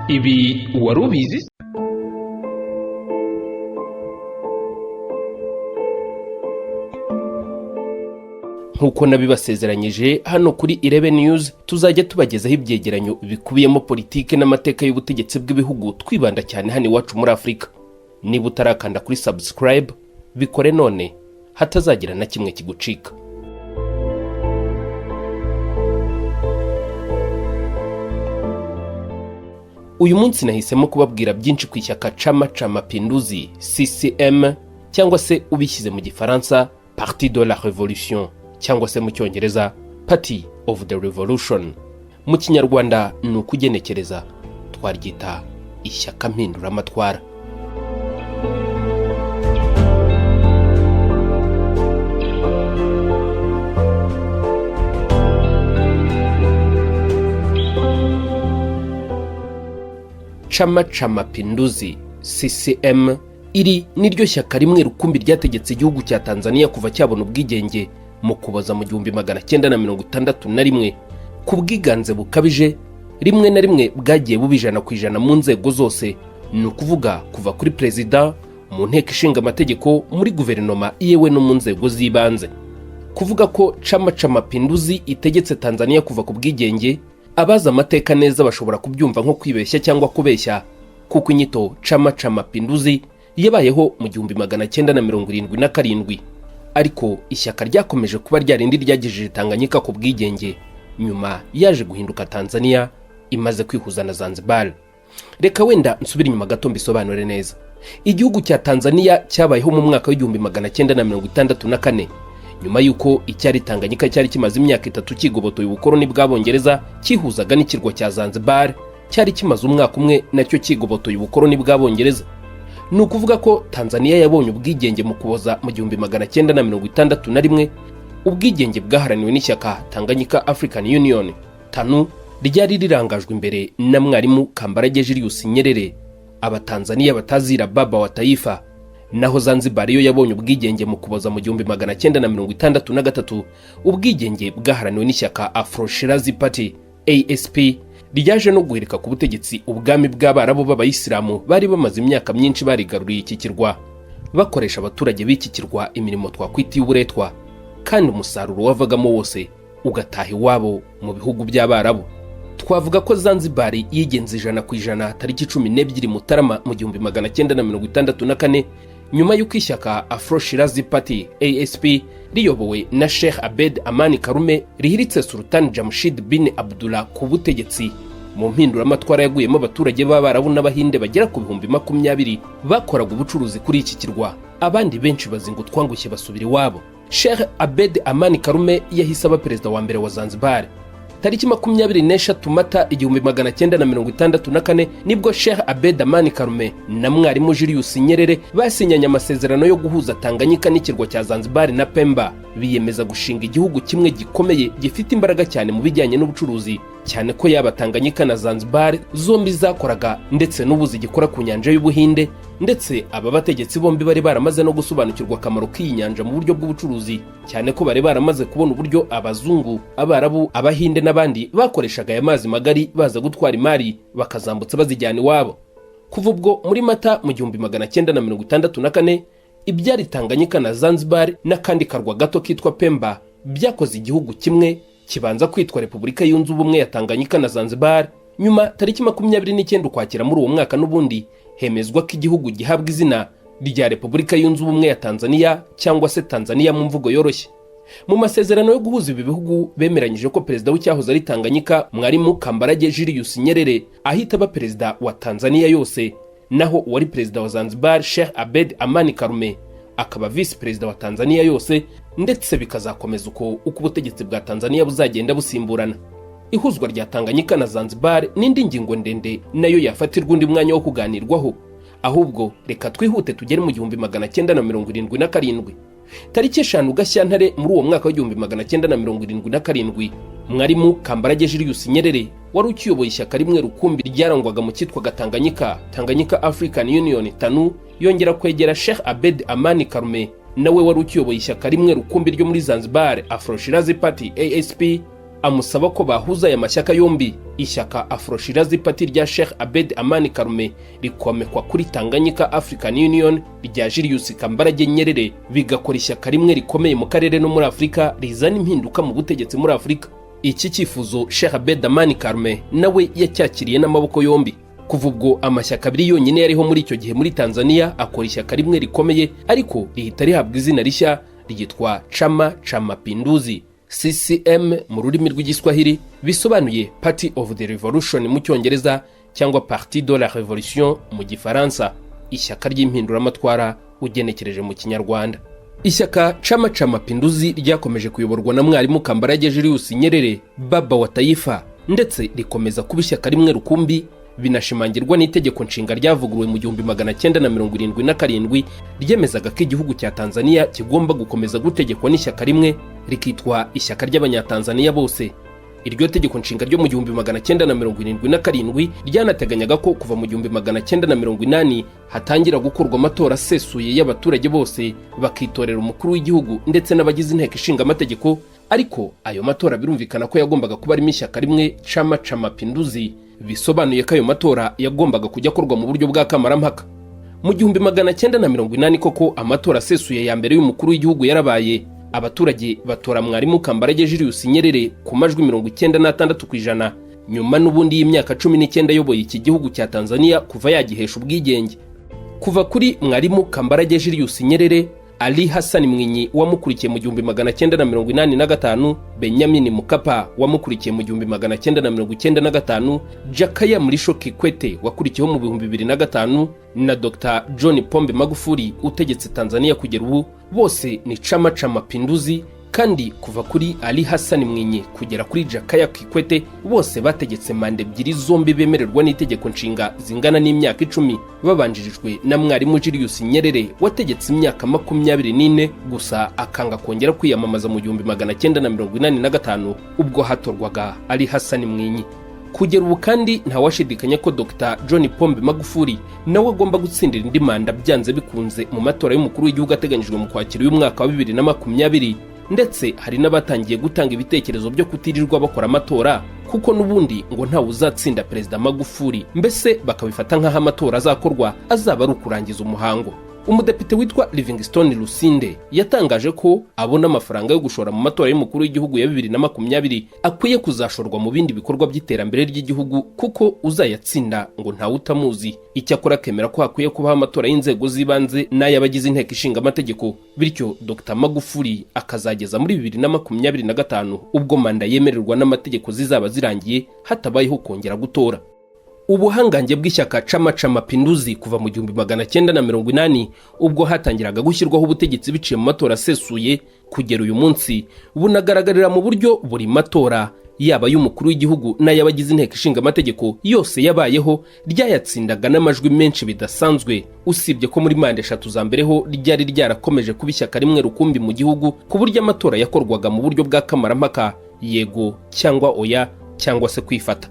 Ibi wari ubizi? Nk'uko nabibasezeranyije, hano kuri Irebe News tuzajya tubagezaho ibyegeranyo bikubiyemo politike n'amateka y'ubutegetsi bw'ibihugu, twibanda cyane hano iwacu muri Afurika. Niba utarakanda kuri subscribe, bikore none hatazagira na kimwe kigucika. Uyu munsi nahisemo kubabwira byinshi ku ishyaka Chama cha Mapinduzi, CCM, cyangwa se ubishyize mu Gifaransa Parti de la Révolution, cyangwa se mu Cyongereza Party of the Revolution. Mu Kinyarwanda ni ukugenekereza twaryita ishyaka mpinduramatwara. Chama cha Mapinduzi, CCM, iri niryo shyaka rimwe rukumbi ryategetse igihugu cya Tanzania kuva cyabona ubwigenge mu Kuboza mu 1961, ku bwiganze bukabije, rimwe na rimwe bwagiye buba 100% mu nzego zose, ni ukuvuga kuva kuri perezida, mu nteko ishinga amategeko, muri guverinoma, yewe no mu nzego z'ibanze. Kuvuga ko Chama cha Mapinduzi itegetse Tanzania kuva ku bwigenge, abazi amateka neza bashobora kubyumva nko kwibeshya cyangwa kubeshya, kuko inyito Chama cha Mapinduzi yabayeho mu 1977, ariko ishyaka ryakomeje kuba rya rindi ryagejeje Tanganyika ku bwigenge. Nyuma yaje guhinduka Tanzania imaze kwihuza na Zanzibar. Reka wenda nsubire inyuma gato mbisobanure neza. Igihugu cya Tanzania cyabayeho mu mwaka wa 1964, nyuma y'uko icyari Tanganyika cyari kimaze imyaka 3 kigobotoye ubukoloni bw'Abongereza cyihuzaga n'ikirwa cya Zanzibar cyari kimaze umwaka umwe nacyo kigobotoye ubukoloni bw'Abongereza. Ni ukuvuga ko Tanzania yabonye ubwigenge mu Kuboza mu 1961, ubwigenge bwaharaniwe n'ishyaka Tanganyika African Union, TANU, ryari rirangajwe imbere na Mwarimu Kambarage Julius Nyerere, Abatanzaniya batazira Baba wa Taifa. Naho Zanzibar yo yabonye ubwigenge mu Kuboza mu 1963, ubwigenge bwaharaniwe n'ishyaka Afro Shirazi Party, ASP, ryaje no guhirika ku butegetsi ubwami bw'Abarabu b'Abayisilamu bari bamaze imyaka myinshi barigaruriye iki kirwa, bakoresha abaturage b'iki kirwa imirimo twakwita iy'uburetwa, kandi umusaruro wavagamo wose ugataha iwabo mu bihugu by'Abarabu. Twavuga ko Zanzibar yigenze 100% tariki 12 Mutarama mu 1964, nyuma y'uko ishyaka Afro Shirazi Party, ASP, riyobowe na Sheikh Abed Amani Karume rihiritse Sultan Jamshid bin Abdullah ku butegetsi, mu mpinduramatwara yaguyemo abaturage b'Abarabu n'Abahinde bagera ku 20,000 bakoraga ubucuruzi kuri iki kirwa, abandi benshi bazinga utwangushye basubira iwabo. Sheikh Abed Amani Karume yahise aba perezida wa mbere wa Zanzibar. Tariki 23 Mata 1964 nibwo Sheikh Abed Amani Karume na Mwarimu Julius Nyerere basinyanye amasezerano yo guhuza Tanganyika n'ikirwa cya Zanzibar na Pemba, biyemeza gushinga igihugu kimwe gikomeye gifite imbaraga cyane mu bijyanye n'ubucuruzi, cyane ko yaba Tanganyika na Zanzibar zombi zakoraga ndetse n'ubu zigikora ku nyanja y'Ubuhinde. Ndetse aba bategetsi bombi bari baramaze no gusobanukirwa akamaro k'iyi nyanja mu buryo bw'ubucuruzi, cyane ko bari baramaze kubona uburyo abazungu, Abarabu, Abahinde n'abandi bakoreshaga aya mazi magari baza gutwara imari bakazambutsa bazijyana iwabo. Kuva ubwo muri Mata mu 1964, ibyari Tanganyika na Zanzibar n'akandi karwa gato kitwa Pemba byakoze igihugu kimwe kibanza kwitwa Repubulika Yunze Ubumwe ya Tanganyika na Zanzibar. Nyuma tariki 29 Ukwakira muri uwo mwaka n'ubundi hemezwa ko igihugu gihabwa izina rya Repubulika Yunze Ubumwe ya Tanzania, cyangwa se Tanzania mu mvugo yoroshye. Mu masezerano yo guhuza ibi bihugu bemeranyije ko perezida w'icyahoze ari Tanganyika, Mwarimu Kambarage Julius Nyerere, ahita aba perezida wa Tanzania yose, naho uwari perezida wa Zanzibar, Sheikh Abed Amani Karume, akaba visi perezida wa Tanzania yose, ndetse bikazakomeza uko ubutegetsi bwa Tanzania buzagenda busimburana. Ihuzwa rya Tanganyika na Zanzibar n'indi ngingo ndende nayo yafatirwa undi mwanya wo kuganirwaho. Ahubwo reka twihute tugere mu 1977. Tariki 5 Gashyantare muri uwo mwaka wa 1977, Mwarimu Kambarage Julius Nyerere wari ukiyoboye ishyaka rimwe rukumbi ryarangwaga mu cyitwaga Tanganyika, Tanganyika African Union, TANU, yongera kwegera Sheikh Abed Amani Karume nawe wari ukiyoboye ishyaka rimwe rukumbi ryo muri Zanzibar, Afro Shirazi Party, ASP. Amusaba ko bahuza aya mashyaka yombi, ishyaka Afro-Shirazi Party rya Sheikh Abed Amani Karume rikomekwa kuri Tanganyika African Union rya Julius Kambarage Nyerere, bigakora ishyaka rimwe rikomeye mu karere no muri Afurika, rizana impinduka mu butegetsi muri Afurika. Iki cyifuzo Sheikh Abed Amani Karume nawe yacyakiriye n'amaboko yombi. Kuva ubwo amashyaka abiri yonyine yariho muri icyo gihe muri Tanzania akora ishyaka rimwe rikomeye, ariko rihita rihabwa izina rishya ryitwa Chama cha Mapinduzi, CCM mu rurimi rw'Igiswahili, bisobanuye Party of the Revolution mu Cyongereza cyangwa Parti de la Révolution mu Gifaransa, ishyaka ry'impinduramatwara ugenekereje mu Kinyarwanda. Ishyaka Chama cha Mapinduzi ryakomeje kuyoborwa na Mwarimu Kambarage Julius Nyerere, Baba wa Taifa, ndetse rikomeza kuba ishyaka rimwe rukumbi, binashimangirwa n'itegeko nshinga ryavuguruwe mu 1977, ryemezaga ko igihugu cya Tanzania kigomba gukomeza gutegekwa n'ishyaka rimwe rikitwa ishyaka ry'Abanyatanzaniya bose. Iryo tegeko nshinga ryo mu 1977 ryanateganyaga ko kuva mu 1980 hatangira gukorwa amatora asesuye y'abaturage bose, bakitorera umukuru w'igihugu ndetse n'abagize inteko ishinga amategeko. Ariko ayo matora birumvikana ko yagombaga kuba arimo ishyaka rimwe, Chama cha Mapinduzi, bisobanuye ko ayo matora yagombaga kujya akorwa mu buryo bwa kamarampaka. Mu 1980 koko amatora asesuye ya mbere y'umukuru w'igihugu yarabaye, abaturage batora Mwarimu Kambarage Julius Nyerere ku majwi 96%, nyuma n'ubundi y'imyaka 19 ayoboye iki gihugu cya Tanzania kuva yagihesha ubwigenge. Kuva kuri Mwarimu Kambarage Julius Nyerere, Ali Hassan Mwinyi wamukurikiye mu 1985, Benjamin Mkapa wamukurikiye mu 1995, Jakaya Mrisho Kikwete wakurikiyeho mu 2005 na Dr John Pombe Magufuli utegetse Tanzania kugera ubu, bose ni Chama cha Mapinduzi. Kandi kuva kuri Ali Hassan Mwinyi kugera kuri Jakaya Kikwete, bose bategetse manda ebyiri zombi bemererwa n'itegeko nshinga zingana n'imyaka 10, babanjirijwe na Mwarimu Julius Nyerere wategetse imyaka 24 gusa, akanga kongera kwiyamamaza mu 1985 ubwo hatorwaga Ali Hassan Mwinyi. Kugera ubu kandi ntawashidikanya ko Dr John Pombe Magufuli nawe agomba gutsindira indi manda byanze bikunze mu matora y'umukuru w'igihugu ateganyijwe mu kwakira uyu mwaka wa 2020. Ndetse hari n'abatangiye gutanga ibitekerezo byo kutirirwa bakora amatora, kuko n'ubundi ngo ntawe uzatsinda Perezida Magufuli, mbese bakabifata nk'aho amatora azakorwa azaba ari ukurangiza umuhango. Umudepite witwa Livingstone Lusinde yatangaje ko abona amafaranga yo gushora mu matora y'umukuru w'igihugu ya 2020 akwiye kuzashorwa mu bindi bikorwa by'iterambere ry'igihugu, kuko uzayatsinda ngo ntawe utamuzi. Icyakora akemera ko hakwiye kubaho amatora y'inzego z'ibanze n'ay'abagize inteko ishinga amategeko, bityo Dr Magufuli akazageza muri 2025, ubwo manda yemererwa n'amategeko zizaba zirangiye, hatabayeho kongera gutora. Ubuhangange bw'ishyaka Chama cha Mapinduzi kuva mu 1980, ubwo hatangiraga gushyirwaho ubutegetsi biciye mu matora asesuye, kugera uyu munsi, bunagaragarira mu buryo buri matora, yaba ay'umukuru w'igihugu n'ay'abagize inteko ishinga amategeko, yose yabayeho ryayatsindaga n'amajwi menshi bidasanzwe. Usibye ko muri manda eshatu za mbere ho ryari ryarakomeje kuba ishyaka rimwe rukumbi mu gihugu, ku buryo amatora yakorwaga mu buryo bwa kamarampaka, yego cyangwa oya cyangwa se kwifata.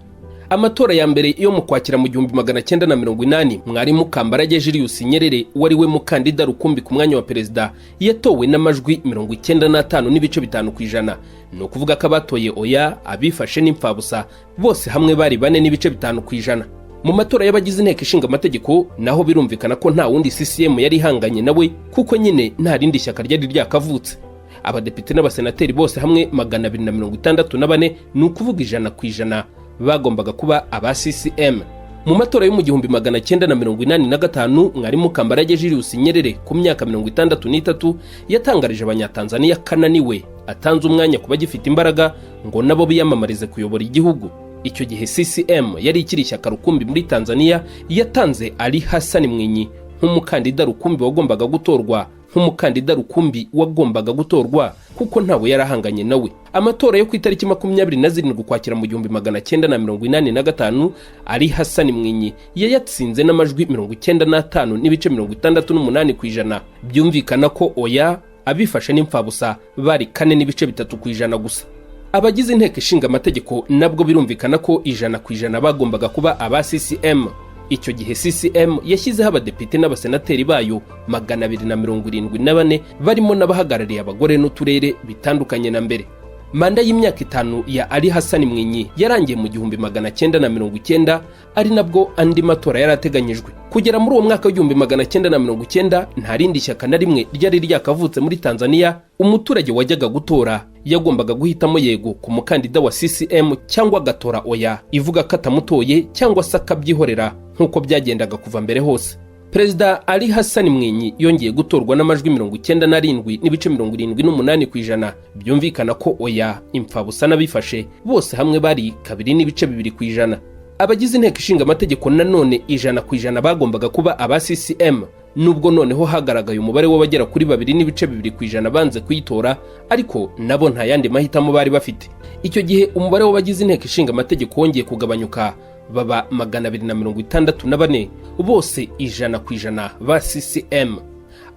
Amatora ya mbere yo mu Kwakira mu 1980, Mwarimu Kambarage Julius Nyerere wari we mukandida rukumbi ku mwanya wa perezida yatowe n'amajwi 95.5%. Ni ukuvuga ko abatoye oya, abifashe n'impfabusa bose hamwe bari 4.5%. Mu matora y'abagize inteko ishinga amategeko naho birumvikana ko nta wundi CCM yari ihanganye nawe, kuko nyine nta rindi shyaka ryari ryakavutse. Abadepite n'abasenateri bose hamwe 264, ni ukuvuga 100% bagombaga kuba aba CCM. Mu matora yo mu 1985, Mwarimu Kambarage Julius Nyerere ku myaka 63 yatangarije Abanyatanzaniya ko ananiwe, atanze umwanya ku bagifite imbaraga ngo nabo biyamamarize kuyobora igihugu. Icyo gihe CCM yari ikiri ishyaka rukumbi muri Tanzania, yatanze Ali Hassan Mwinyi nk'umukandida rukumbi wagombaga gutorwa, nk'umukandida rukumbi wagombaga gutorwa kuko ntawe yari ahanganye nawe. Amatora yo ku itariki 27 Ukwakira mu 1985, Ali Hassan Mwinyi yayatsinze n'amajwi 95.68%. Byumvikana ko oya, abifashe n'impfabusa bari 4.3% gusa. Abagize inteko ishinga amategeko nabwo birumvikana ko 100% bagombaga kuba aba CCM. Icyo gihe CCM yashyizeho abadepite n'abasenateri bayo 274, barimo n'abahagarariye abagore n'uturere, bitandukanye na mbere. Manda y'imyaka 5 ya Ali Hassan Mwinyi yarangiye mu 1990, ari nabwo andi matora yari ateganyijwe. Kugera muri uwo mwaka wa 1990, nta rindi shyaka na rimwe ryari ryakavutse muri Tanzania. Umuturage wajyaga gutora yagombaga guhitamo yego ku mukandida wa CCM cyangwa agatora oya ivuga ko atamutoye, cyangwa se akabyihorera nk'uko byagendaga kuva mbere hose. Perezida Ali Hassan Mwinyi yongeye gutorwa n'amajwi 97.78%. Byumvikana ko oya, imfabusa n'abifashe bose hamwe bari 2.2%. Abagize Inteko Ishinga Amategeko nanone 100% bagombaga kuba aba CCM, nubwo noneho hagaragaye umubare w'abagera kuri 2.2% banze kuyitora, ariko nabo nta yandi mahitamo bari bafite. Icyo gihe umubare w'abagize Inteko Ishinga Amategeko wongeye kugabanyuka, baba 264, bose 100% ba CCM.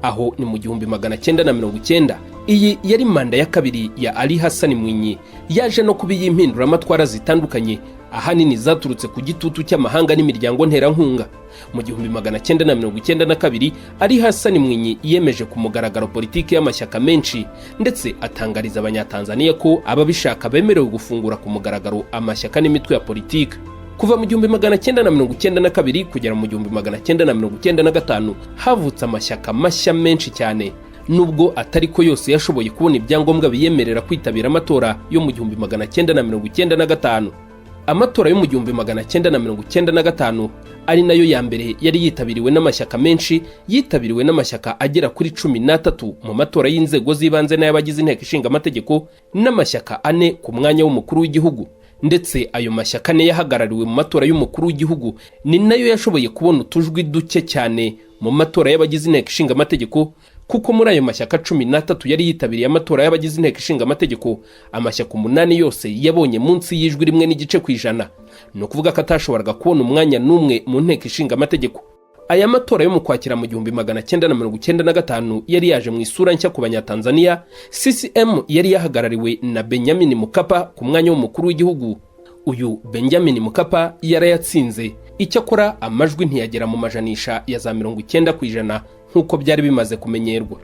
Aho ni mu 1990. Iyi yari manda ya kabiri ya Ali Hassan Mwinyi, yaje no kuba iy'impinduramatwara zitandukanye, ahanini zaturutse ku gitutu cy'amahanga n'imiryango nterankunga. Mu 1992, Ali Hassan Mwinyi yemeje ku mugaragaro politiki y'amashyaka menshi, ndetse atangariza Abanyatanzaniya ko ababishaka bemerewe gufungura ku mugaragaro amashyaka n'imitwe ya politiki. Kuva mu 1992 kugera mu 1995 havutse amashyaka mashya menshi cyane, nubwo atari ko yose yashoboye kubona ibyangombwa biyemerera kwitabira amatora yo mu 1995. Amatora yo mu 1995, ari nayo ya mbere yari yitabiriwe n'amashyaka menshi, yitabiriwe n'amashyaka agera kuri 13 mu matora y'inzego z'ibanze n'ay'abagize Inteko Ishinga Amategeko, n'amashyaka 4 ku mwanya w'umukuru w'igihugu. Ndetse ayo mashyaka ane yahagarariwe mu matora y'umukuru w'igihugu ni nayo yashoboye kubona utujwi duke cyane mu matora y'abagize Inteko Ishinga Amategeko, kuko muri ayo mashyaka 13 yari yitabiriye amatora y'abagize Inteko Ishinga Amategeko, amashyaka 8 yose yabonye munsi y'ijwi 1.5%. Ni ukuvuga ko atashoboraga kubona umwanya n'umwe mu Nteko Ishinga Amategeko. Aya matora yo mu Kwakira mu 1995 yari yaje mu isura nshya ku Banyatanzaniya. CCM yari yahagarariwe na Benjamin Mkapa ku mwanya w'umukuru w'igihugu. Uyu Benjamin Mkapa yarayatsinze, icyakora amajwi ntiyagera mu majanisha ya za 90% nk'uko byari bimaze kumenyerwa.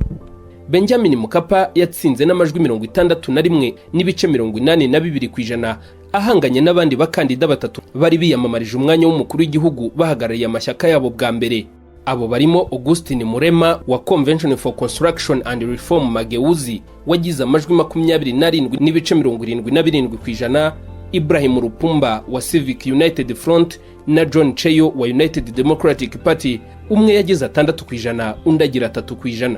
Benjamin Mkapa yatsinze n'amajwi 61.82%, ahanganye n'abandi bakandida batatu bari biyamamarije umwanya w'umukuru w'igihugu bahagarariye amashyaka yabo bwa mbere. Abo barimo Augustin Mrema wa Convention for Construction and Reform Mageuzi, wagize amajwi 27.77%, Ibrahim Lipumba wa Civic United Front na John Cheyo wa United Democratic Party. Umwe yagize 6%, undi agira 3%.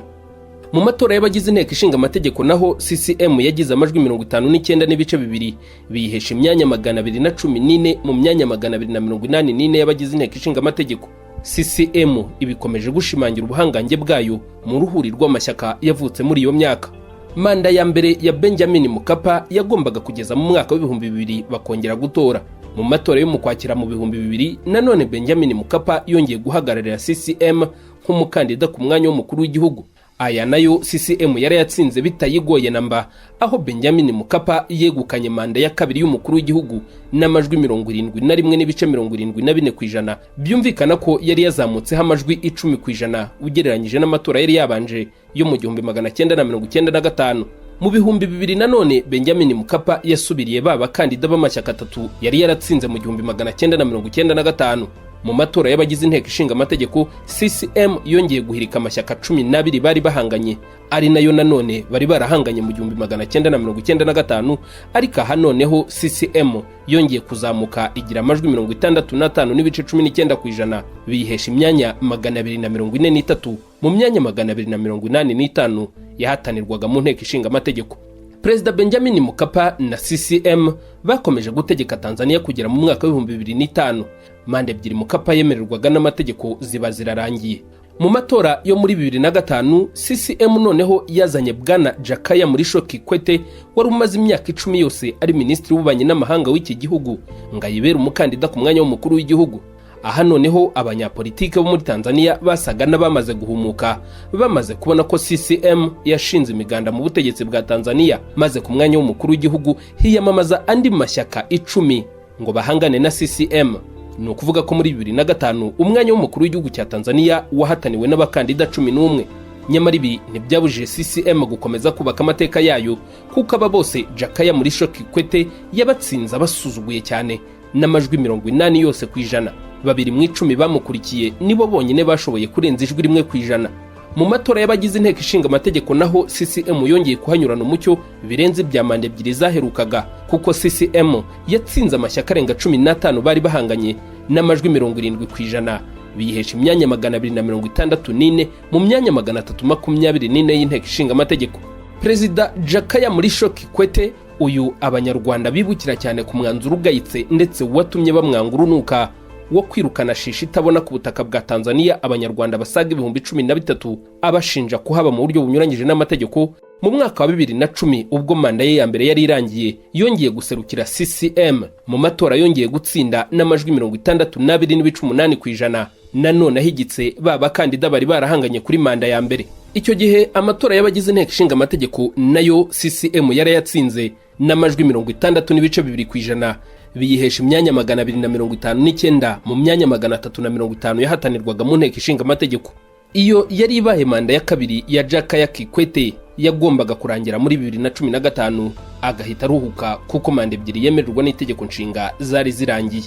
Mu matora y'abagize Inteko Ishinga Amategeko naho, CCM yagize amajwi 59.2, biyihesha imyanya 214 mu myanya 284 y'abagize Inteko Ishinga Amategeko. CCM ibikomeje gushimangira ubuhangange bwayo mu ruhuri rw'amashyaka yavutse muri iyo myaka. Manda ya mbere ya Benjamin Mkapa yagombaga kugeza mu mwaka wa 2000, bakongera gutora. Mu matora yo mu Kwakira mu 2000, nanone Benjamin Mkapa yongeye guhagararira CCM nk'umukandida ku mwanya w'umukuru w'igihugu. Aya nayo CCM yarayatsinze bitayigoye na mba, aho Benjamin Mkapa yegukanye manda ya kabiri y'umukuru w'igihugu n'amajwi 71.74%. Byumvikana ko yari yazamutseho amajwi 10% ugereranyije n'amatora yari yabanje yo mu 1995. Mu 2000 nanone Benjamin Mkapa yasubiriye ba bakandida b'amashyaka atatu yari yaratsinze mu 1995. Mu matora y'abagize Inteko Ishinga Amategeko, CCM yongeye guhirika amashyaka 12 bari bahanganye, ari nayo nanone bari barahanganye mu 1995. Ariko aha noneho CCM yongeye kuzamuka, igira amajwi 65.19%, biyihesha imyanya 243 mu myanya 285 yahatanirwaga mu Nteko Ishinga Amategeko. Perezida Benjamin Mkapa na CCM bakomeje gutegeka Tanzania kugera mu mwaka wa 2005. Manda ebyiri Mkapa yemererwaga n'amategeko ziba zirarangiye. Mu matora yo muri 2005, CCM noneho yazanye Bwana Jakaya Mrisho Kikwete, wari umaze imyaka 10 yose ari minisitiri w'ububanyi n'amahanga w'iki gihugu, ngo ayibere umukandida ku mwanya w'umukuru w'igihugu. Aha noneho abanyapolitike bo muri Tanzania basaga n'abamaze guhumuka, bamaze kubona ko CCM yashinze imiganda mu butegetsi bwa Tanzania, maze ku mwanya w'umukuru w'igihugu hiyamamaza andi mashyaka 10 ngo bahangane na CCM. Ni ukuvuga ko muri 2005 umwanya w'umukuru w'igihugu cya Tanzania wahataniwe n'abakandida 11. Nyamara ibi ntibyabujije CCM gukomeza kubaka amateka yayo, kuko aba bose Jakaya Mrisho Kikwete yabatsinze abasuzuguye cyane n'amajwi 80 yose ku ijana. Babiri mu 10 bamukurikiye nibo bonyine bashoboye kurenza ijwi 1%. Mu matora y'abagize inteko ishinga amategeko naho CCM yongeye kuhanyurana umucyo birenze ibya manda ebyiri zaherukaga, kuko CCM yatsinze amashyaka arenga 15 bari bahanganye n'amajwi 70%, biyihesha imyanya 264 mu myanya 324 y'inteko ishinga amategeko. Perezida Jakaya Mrisho Kikwete uyu Abanyarwanda bibukira cyane ku mwanzuro ugayitse ndetse watumye bamwanga urunuka wo kwirukana shisha itabona ku butaka bwa Tanzania Abanyarwanda basaga 13,000, abashinja kuhaba mu buryo bunyuranyije n'amategeko. Mu mwaka wa 2010, ubwo manda ye ya mbere yari irangiye, yongeye guserukira CCM mu matora, yongeye gutsinda n'amajwi 62.8%, nanone ahigitse ba bakandida bari barahanganye kuri manda ya mbere. Icyo gihe amatora y'abagize inteko ishinga amategeko nayo CCM yarayatsinze n'amajwi 60.2%, biyihesha imyanya 259 mu myanya 350 yahatanirwaga mu nteko ishinga amategeko. Iyo yari ibaye manda ya kabiri ya Jakaya Kikwete, yagombaga kurangira muri 2015 agahita aruhuka, kuko manda ebyiri yemererwa n'itegeko nshinga zari zirangiye.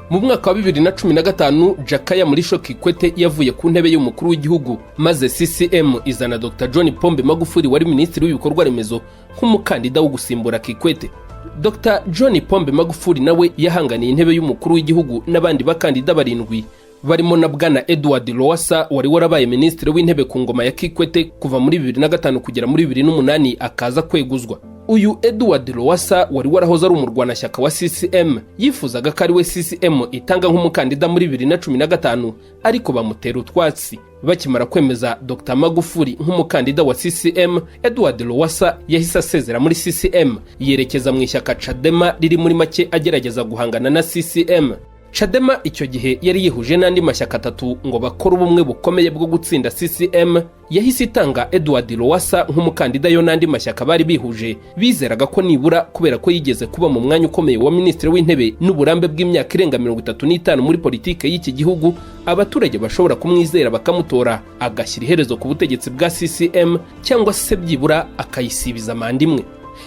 Mu mwaka wa 2015 Jakaya Mrisho Kikwete yavuye ku ntebe y'umukuru w'igihugu, maze CCM izana Dr John Pombe Magufuli wari minisitiri w'ibikorwa remezo nk'umukandida wo gusimbura Kikwete. Dr John Pombe Magufuli nawe yahanganiye intebe y'umukuru w'igihugu n'abandi bakandida barindwi, barimo na Bwana Edward Lowassa wari warabaye minisitiri w'intebe ku ngoma ya Kikwete kuva muri 2005 kugera muri 2008, akaza kweguzwa. Uyu Edward Lowassa wari warahoze ari umurwanashyaka wa CCM yifuzaga ko ari we CCM itanga nk'umukandida muri 2015, ariko bamutera utwatsi. Bakimara kwemeza Dr Magufuli nk'umukandida wa CCM, Edward Lowassa yahise asezera muri CCM yerekeza mu ishyaka Chadema riri muri make agerageza guhangana na CCM. Chadema icyo gihe yari yihuje n'andi mashyaka atatu ngo bakore ubumwe bukomeye bwo gutsinda CCM. Yahise itanga Edward Lowassa nk'umukandida yo n'andi mashyaka bari bihuje. Bizeraga ko nibura kubera ko yigeze kuba mu mwanya ukomeye wa minisitiri w'intebe n'uburambe bw'imyaka irenga 35 muri politike y'iki gihugu, abaturage bashobora kumwizera bakamutora, agashyira iherezo ku butegetsi bwa CCM cyangwa se byibura akayisibiza manda imwe.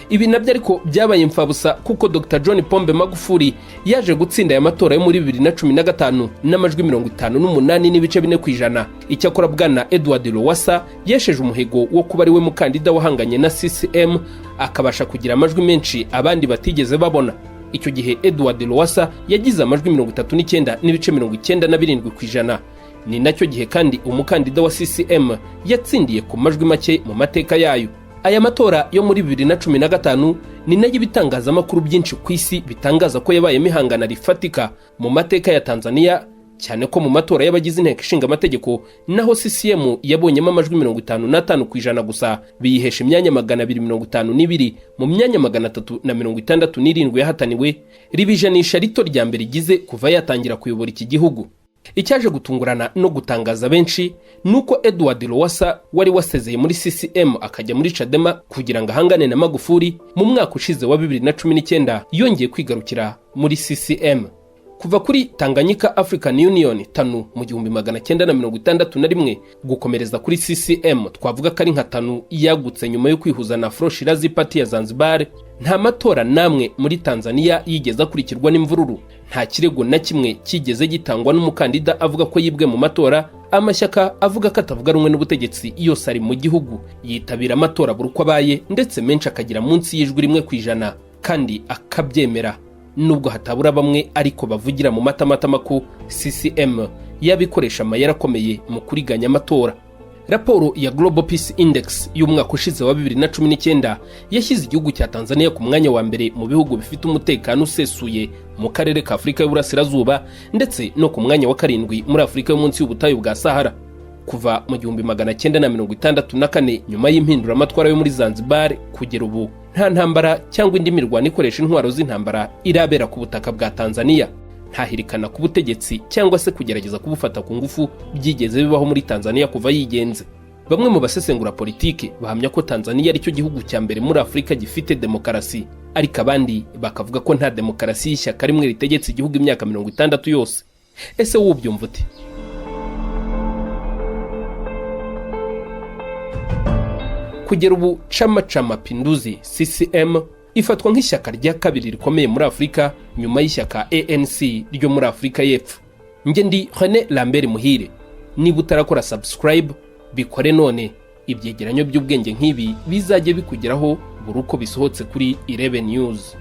Ibi nabyo ariko byabaye imfabusa, kuko Dr John Pombe Magufuli yaje gutsinda aya matora yo muri 2015 n'amajwi 58.4%. Icyakora Bwana Edward Lowassa yesheje umuhigo wo kuba ari we mukandida wahanganye na CCM akabasha kugira amajwi menshi abandi batigeze babona. Icyo gihe Edward Lowassa yagize amajwi 39.97%. Ni nacyo gihe kandi umukandida wa CCM yatsindiye ku majwi make mu mateka yayo. Aya matora yo muri 2015 ni nayo ibitangazamakuru byinshi ku isi bitangaza ko yabayemo ihangana rifatika mu mateka ya Tanzania, cyane ko mu matora y'abagize inteko ishinga amategeko naho CCM yabonyemo amajwi 55% gusa, biyihesha imyanya 252 mu myanya 367 yahataniwe, riba ijanisha rito rya mbere igize kuva yatangira kuyobora iki gihugu. Icyaje gutungurana no gutangaza benshi ni uko Edward Lowassa wari wasezeye muri CCM akajya muri Chadema kugira ngo ahangane na Magufuli, mu mwaka ushize wa 2019 yongeye kwigarukira muri CCM. Kuva kuri Tanganyika African Union TANU mu 1961 gukomereza kuri CCM, twavuga ko ari nka TANU yagutse nyuma yo kwihuza na Afro Shirazi Party ya Zanzibar, nta matora namwe muri Tanzania yigeze akurikirwa n'imvururu. Nta kirego na kimwe cyigeze gitangwa n'umukandida avuga ko yibwe mu matora. Amashyaka avuga ko atavuga rumwe n'ubutegetsi yose ari mu gihugu yitabira amatora buri uko abaye, ndetse menshi akagira munsi y'ijwi 1% kandi akabyemera, nubwo hatabura bamwe ariko bavugira mu matamatama ko CCM yabikoresha amayeri akomeye mu kuriganya amatora. Raporo ya Global Peace Index y'umwaka ushize wa 2019 yashyize igihugu cya Tanzania ku mwanya wa mbere mu bihugu bifite umutekano usesuye mu karere ka Afurika y'Uburasirazuba, ndetse no ku mwanya wa karindwi muri Afurika yo munsi y'ubutayu bwa Sahara. Kuva mu 1964 nyuma y'impinduramatwara yo muri Zanzibar kugera ubu, nta ntambara cyangwa indi mirwano ikoresha intwaro z'intambara irabera ku butaka bwa Tanzania. Ntahirikana ku butegetsi cyangwa se kugerageza kubufata ku ngufu byigeze bibaho muri Tanzania kuva yigenze. Bamwe mu basesengura politiki bahamya ko Tanzania aricyo gihugu cya mbere muri Afurika gifite demokarasi, ariko abandi bakavuga ko nta demokarasi y'ishyaka rimwe ritegetse igihugu imyaka 60 yose. Ese wowe ubyumva ute? Kugera ubu, Chama cha Mapinduzi, CCM, ifatwa nk'ishyaka rya kabiri rikomeye muri Afurika nyuma y'ishyaka ANC ryo muri Afurika y'Epfo. Njye ndi René Lambert Muhire. Niba utarakora subscribe, bikore none. Ibyegeranyo by'ubwenge nk'ibi bizajya bikugeraho buri uko bisohotse kuri Irebe News.